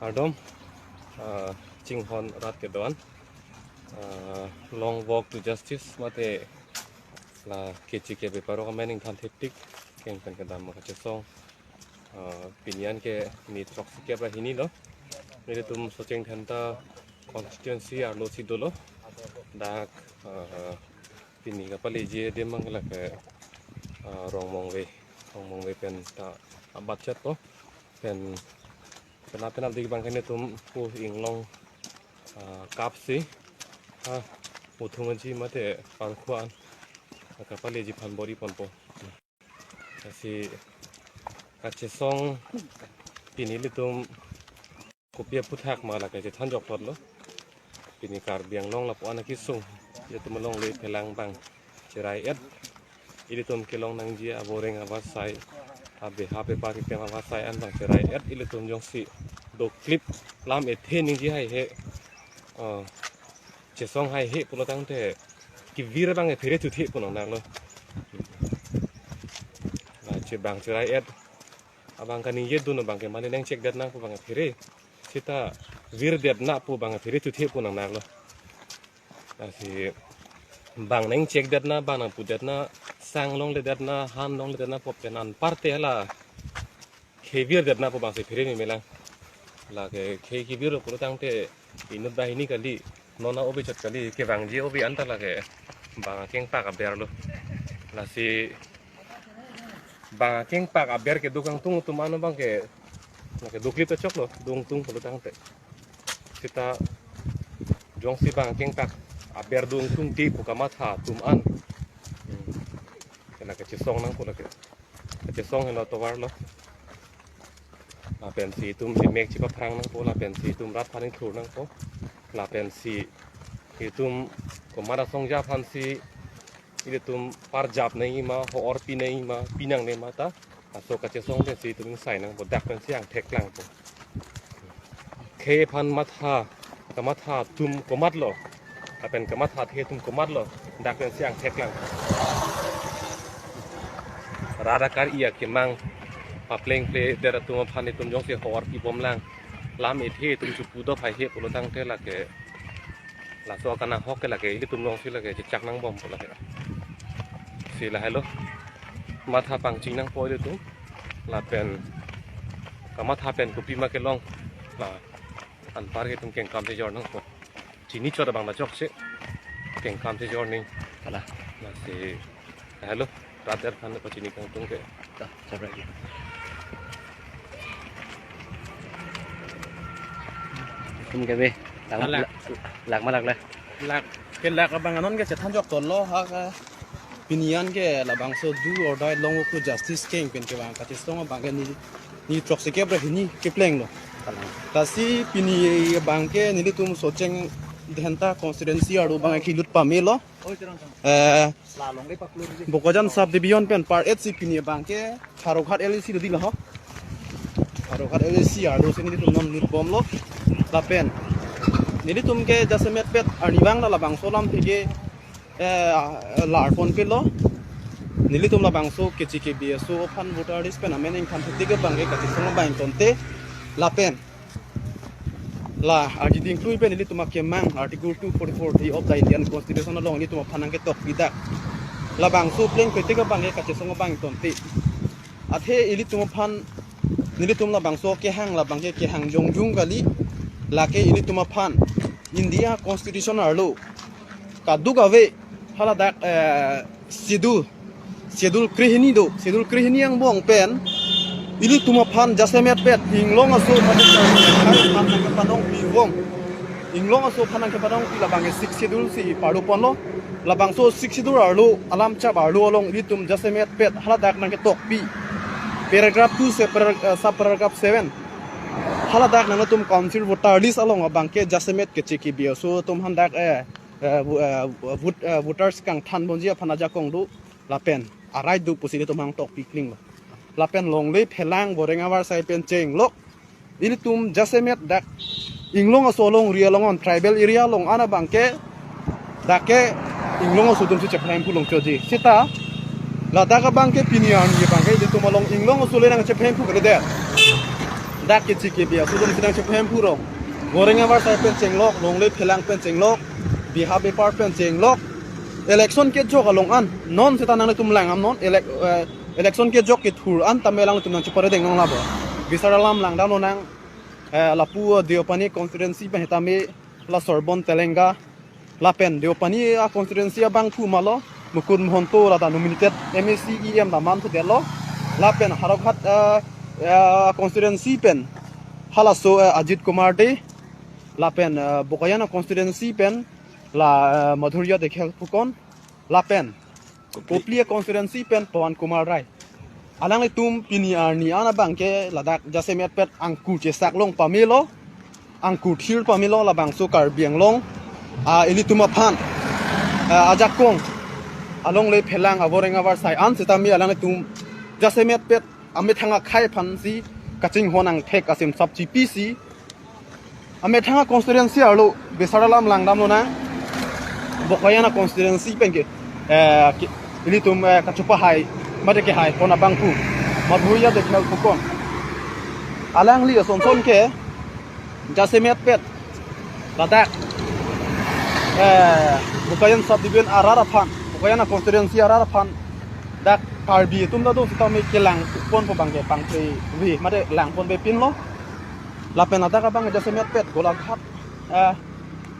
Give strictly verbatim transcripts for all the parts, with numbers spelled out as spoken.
Kardom, ah, chinghon rat kedo-an, ah, Long Walk to Justice mate la K C K B parok amen ingthan thektik keng pen kedam kachesong, ah, pini an ke ni throksikep ra hini lo. Nelitum Socheng Dhenta constituency arlo si dolo. Dak, ah, pini kapaleji adim abang lake, ah, Rongmongve, Rongmongve pen ta abat chet po. Pen, pen penap dik abang ke nelitum pu inglong, ah, kapsi, ha, uthung aji mate parkhuan kapaleji aphan bor-i ponpo. Lasi kachesong pini ilitum kopi aphuthak ma lake chethan jokthot lo. Pini Karbi Anglong lapu-an akesung, ilitum alongle phelang abang cherai-et. Ilitum kelong nangji aboreng avarsai, abeha bepar kitem avarsai an abang cherai-et. Ilitum jongsi doklip lam ethe ningje haihe, ah, chesong haihe pulo tangte kevir abang ke phere thuthe pu nangnak lo. Lasi bang cherai-et abang kaningjedun abang ke mane nangchekdet nang pu abang ke phere. Seta virdetna pu abang ke phere thuthe pu nangnak lo. Lasi bang nangchekdetna, bang nangpudetna, sang longledetna, han longledetna pu pen anparte hala khei virdetna pu abangsi phere memelang. Lake khei kevir pulo tangte inut banghini kali, non a-obi chot kali, kevangji obi anta lake bang akengpak aber lo. Lasi bang akengpak aber kedo kangtung atum ano abang ke, lake doklip ta choklo, dungtung pulo tangte. Seta jongsi bang akengpak aber dungtungte pu kamatha atum an, hmm, ke lake chesong nangpo lake. Kachesong helo tovar lo. Lapensi itum limek chepaphrang nangpo, lapensi itum rat aphan ingthur nangpo. Lapensi itum komat asongja aphansi ilitum parjap nangji ma, ho-or pi nangji ma, pi nangne ma ta, laso kachesong pensi itum ingsai nangpo, dak pensi angthek klangpo. Khei aphan matha, kamatha atum komatlo, lapen kamatha athe atum komatlo, dak pensi angthek lang. Rat akar-i akemang paplengpledet atum aphan itum jongsi ho-or pibomlang, lam ethe itum chepu dop haihe pulo tangte lake, laso akanghok ke lake ilitum alongsi lake chechak nangbompo lake. Si lahelo, matha pangching nangpo ilitum, lapen kamatha pen kopima kelong, la anpar ke itum kengkam chejor nangpo. Chini chot abang ta chokche, kengkam chejor ning. Ala. Lasi, lahelo, rat aphan pachini kangtung ke. Ta, sabra ji. Itum ke be, lak, Ala. lak, lak ma lak le. Lak, ke lak abang anon ke chethan jokthot lo, ha ka. Pini an ke labangso do or die long walk to justice keng pen kevang kachesong abang ke ni, ni throksikep ra hini kepleng lo. Lasi pini abang ke nelitum Socheng Dhenta constituency arlo abang ke lut pamelo. Eh, Bokajan sub division pen par et si pini abang ke Howraghat L A C lo di la ho. Howraghat L A C arlo si nelitum non lut bomlo. Lapen nelitum ke jasemet pet arnivang la labangso alamthe ke, eh, lar ponpelo. Nelitum labangso K C K B S O aphan voter list pen amen ingthan thektik abang ke kachesong abang ingtonte. Lapen la arjiding klui pen nelitum akemang Article two forty-four D of the Indian Constitution along nelitum aphan nangketok pidak. Labangso pleng thektik abang ke kachesong abang ingtonte. Athe ilitum aphan, nelitum labangso kehang labang ke kehang jongjung kali, lake ilitum aphan India Constitution arlo kadokave haladak, eh, schedule, schedule krehini do, schedule krehini angbong pen ilitum aphan jasemet pet inglong aso aphan nangkepadong pibom. Inglong aso aphan nangkepadong pi labang ke sixth schedule si parlo ponlo. Labangso sixth schedule arlo, alam chap arlo along ilitum jasemet pet haladak nangketokpi paragraph two se para-, eh, sub paragraph seven. Haladak nangtum council voter list along abang ke jasemet K C K B S O atum aphan dak, eh, eh, vo-, eh, vote, eh, voters kangthan ponji aphan ajakong do lapen a-right do pusi ilitum nangtokpi klinglo. Lapen longle phelang boreng avarsai pen chenglok ilitum jasemet dak inglong aso alongri along an tribal area along an abang ke dak ke inglong aso atum si chephem pu longchoji. Seta ladak abang ke pini arni abang ke ilitum along inglong aso le nangchephem pu kalidet. Dak kechi kebi aso atum si nangchepahemphu rong. Voreng avarsai pen chenglok, longle phelang pen chenglok, biha bepar pen chenglok. Election kejok along an, non seta nanglitum lang am non, elec-, eh, election kejok kethur an tame alanglitum nangcheparedeng nang labo. Bisar alam langdam lonang, eh, lapu, eh, Deopani constituency pen hetame la Sorbon Telenga, lapen Deopani a constituency abangphu malo, Mukut Mahanta lata nominated M A C E M ta man thudetlo, lapen Howraghat, eh, eh, constituency pen halaso, eh, Ajit Kumar Dey, lapen, eh, Bokajan a constituency pen la, eh, Madhurjya Dikshit Phukan, lapen Kopili a constituency pen Pawan Kumar Rai. Alanglitum pini arni an abangke ladak jasemet pet angkur chesak long pamelo, angkur thir pamelo labangso Karbi Anglong, ah, ilitum aphan, ah, ajakong, alongle phelang avoreng avarsai an setame alanglitum jasemet pet amethang akhei aphan si kachinghon angthek asim sap chipisi, amethang a constituency arlo bisar alam langdam lonang. Bokajan a constituency penke, eh, ki-, ilitum, eh, kachepahai, mate kehai pon abangphu, Madhurjya Dikshit Phukan. Alangli asonson ke jasemet pet ladak, eh, Bokajan subdivision arat aphan, Bokajan a constituency arat aphan dak Karbi atum ta do setame kelang ponpo abangke pangpre vi, mate lang ponpe pinlo. Lapen ladak abang jasemet pet Golaghat, eh,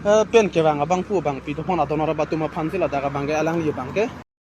eh, pen kevang abangphu abangpi tohon adon arap atum aphan si ladak abangke alangli abangke